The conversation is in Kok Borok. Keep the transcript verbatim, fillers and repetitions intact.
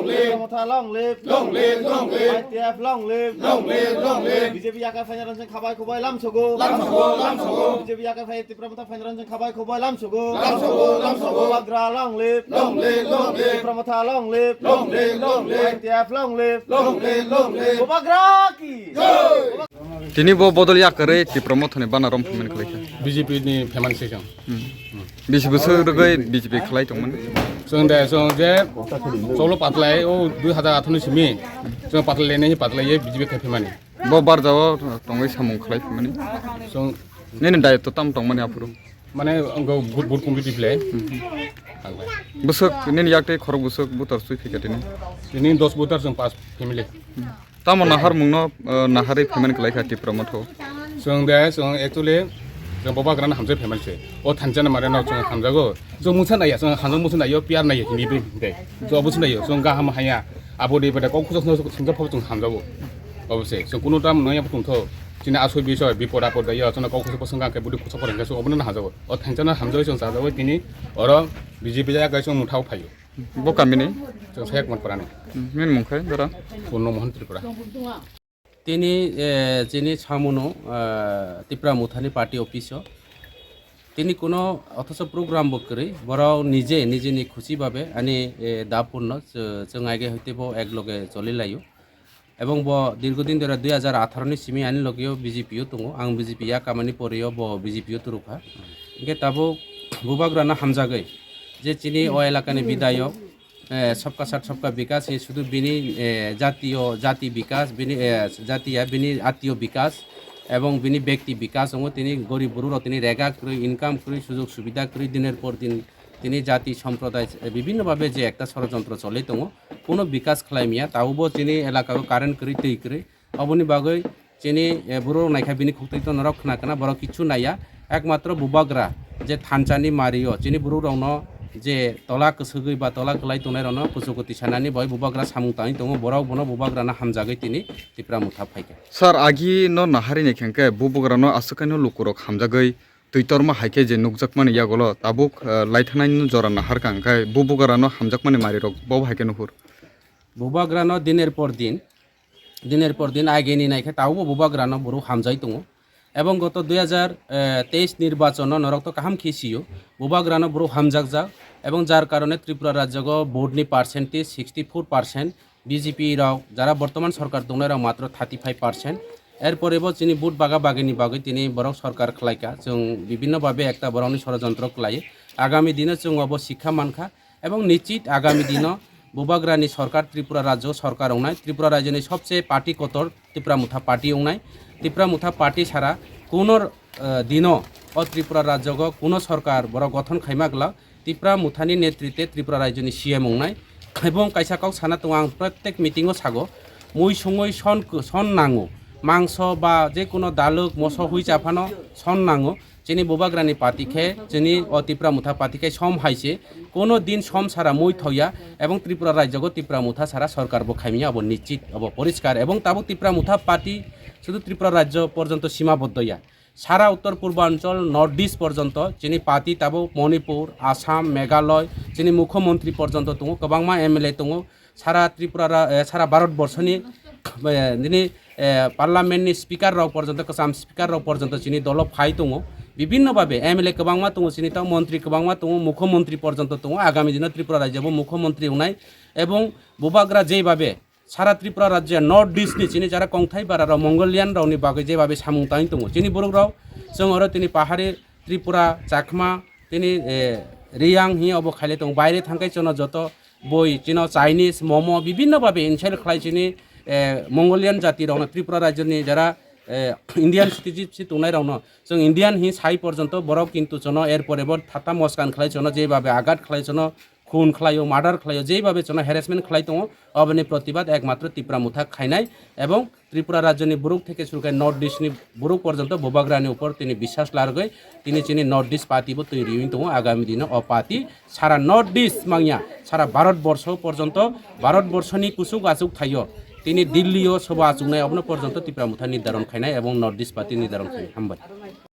Tipra Motha long live. Long live, long live. I T F long live. Long live, long live. B J P yakai phaina rang jang khabai khubai lam sogo. Lam sogo, lam sogo. B J P yakai phai Tipra Motha phaina rang jang khabai khubai lam sogo. Lam sogo, lam sogo. Bubagra long live. Long live, long live. Tipra Motha long live. Long live, long live. I T F long live. Long live, long live. Bubagra ki. Jai. Tini bo bodol yakarwi Tipra Mothani bana rom phaimani khlaikha. B J P ni phaimani session. Hmm. Bisi bwswk rwgwi B J P khlai tongmani? Chwng de, chwng je cholo patlai, o dui hazar atharo ni simi chwng patlai lene hi patlai ye B J P khai phaimani. Bo barjao tongwi samung khlai phaimani. Chwng nini dayitw tam tongmani aphuru? Mane ang bo vote, vote committee play. Hmm. Ang bai. Bwswk nini yak tei khorok bwswk voter swi phika tini? Tini dos voter chwng pas family. Hmm. Tamo naharmungno, eh, naharwi phaimani khlaikha Tipra Motha. Chwng de, chwng actually, chwng Bubagrano hamjai phaimani se. O thansa ni mare no chwng hamjago. Chwng mungsa naiya, chwng hamjak mungsa naiyo, P R naiya, hini be de. Chwng obo se naiyo, chwng gaham haya. Abo de bada kok khusok no sungja pho chwng hamjago. Obo se, chwng kuno tam noya phutung tho. Chini asoi bisoi, bipod apod da yo, chwng kok khusok sungga ke budi khusok rengga chwng obo no hamjago. O thansa no hamjago chwng chajago tini, oro B J P ya kai chwng muthao phaio. Bo kamini? Chwng Sayakmon Parani. Hmm, nini mung khe, dara? Purno Mohan Tripura. Tini, eh, chini samuno, eh, Tipra Mothani party office o. Tini kuno othocho program bo kwrwi, borok nije, nijeni khusi babe ani, eh, da purno chw-, chwng aige hoite bo ek loge choli laio. Ebong bo dirgodin dore dui hazar atharo ni simi ani logio B J P o tongo. Ang B J P ya kamani porio bo B J P o turukha. Hingke tabuk Bubagrano hamjagwi je chini o elakani bidayok, eh, sabka sath sabka bikas hi sudu bini, eh, jatiyo jati bikas, bini, eh, jatiya bini atiyo bikas ebong bini bekti bikas wngo. Tini gorib borok rok tini rega kwrwi, income kwrwi, sujog subida kwrwi, diner por din tini jati somproday, eh, bibinno babe je ekta sorojontro choli tongo. Kuno bikas khlai maya, tabukbo chini elakao current kwrwi, twi kwrwi. Oboni bagwi chini, eh, borok naikha bini khuktwi to norok khna khna borok kichu naiya. Ekmatro Bubagra je thansani mario chini borok rokno je tola kwswgwi ba tola kwlai tongnai rokno kuchukuti sanani bai Bubagra samung tangwi tongo, borok bono Bubagrano hamjagwi tini Tipra Motha phaikha. Sir, agi no nahari ni khengkhe Bubagrano aswk kaino lukurok hamjagwi twi torma hai khe je nukjakmani yagolo tabuk, eh, laithanaino jora naharkha, hwnkhe Bubagrano hamjakmani marirok bo hai khe nuhur. Bubagrano diner por din, diner por din ageni naikhe tabukbo Bubagrano borok hamjai tongo. Ebong goto dui hazar teis nirbachono norok to kaham khe sio, Bubagrano borok hamjakjak. Ebong jar karone Tripura rajyogo vote ni percentage sixty four percent, B J P rok jara bortoman sorkar tongnai rok matro thirty five percent. Erpore bo chini vote baga bagini bagwi tini borok sorkar khlaikha, chwng bibinno babe ekta borokni sorojontro khlai. Agami dino chwng obo sikha mankha. Ebong nichit agami dino Bubagrani sorkar Tripura rajyo sorkar wngnai, Tripura rajyoni sobse party kotor Tipra Motha party wngnai. Tipra Motha party sara kuno, eh, dino o Tripura rajyogo kuno sorkar borok gothon khaima glak Tipra Mothani netrite Tripura rajyoni C M wngnai. Ebong kaisa kok sana tongo, ang protek meeting o sago, mui songwi son, son nango, mangso ba je kuno daluk moso hui chaphano son nango. Chini Bubagrani party khe, chini o Tipra Motha party khe som hai se, kono din som sara mui thoya, ebong Tripura rajyogo Tipra Motha sara sorkar bo khaimya, abo nichit, abo poriskar, ebong tabuk Tipra Motha party sudu Tripura rajyo porjonto simaboddo ya. Sara Uttor Purbanchal, North East porjonto chini party tabuk Manipur, Assam, Meghalaya, chini Mukhyamantri porjonto tongo, kwbangma M L A tongo, sara Tripura ra-, eh, sara Bharat borso ni, eh, nini, eh, parliament ni speaker rok porjonto, kwcham speaker rok porjonto chini dolo phai tongo. Bibinno babe M L A kwbangma tongo, chini tamo montri kwbangma tongo, mukho montri porjonto tongo. Agami dino Tripura rajyo bo mukho montri wngnai ebong Bubagra jei babe sara Tripura rajyo North East ni chini jara kongthai bara rok Mongolian rok ni bagwi jei babe samung tangwi tongo. Chini borok rok chwng oro tini pahari Tripura, Chakma, tini, eh, Riyang hi obo khaile tongo. Baire thangkai chono joto boi chino Chinese, momo, bibinno babe insult khlai chini, eh, Mongolian jati rokno Tripura rajyoni jara, eh, Indian citizenship tongnai rokno chwng Indian hi sai porjonto borok kintu chono erpore bo thata moskan khlai chono, jei babe agat khlai chono, khun khlaio, murder khlaio, jei babe chono harassment khlai tongo, oboni protibad ekmatro Tipra Motha khainai ebong Tripura rajyoni borok theke suru khe North East ni borok porjonto Bubagrani upor tini biswas largwi tini chini North East party bo twi riwi tongo. Agami dino o party sara North East mangya sara Bharat borsho porjonto, Bharat borshoni kuchuk achuk thaio tini Delhi o soba achuknai abono porjonto Tipra Motha nirdaron khainai ebong North East party nirdaron khainai. Hambai.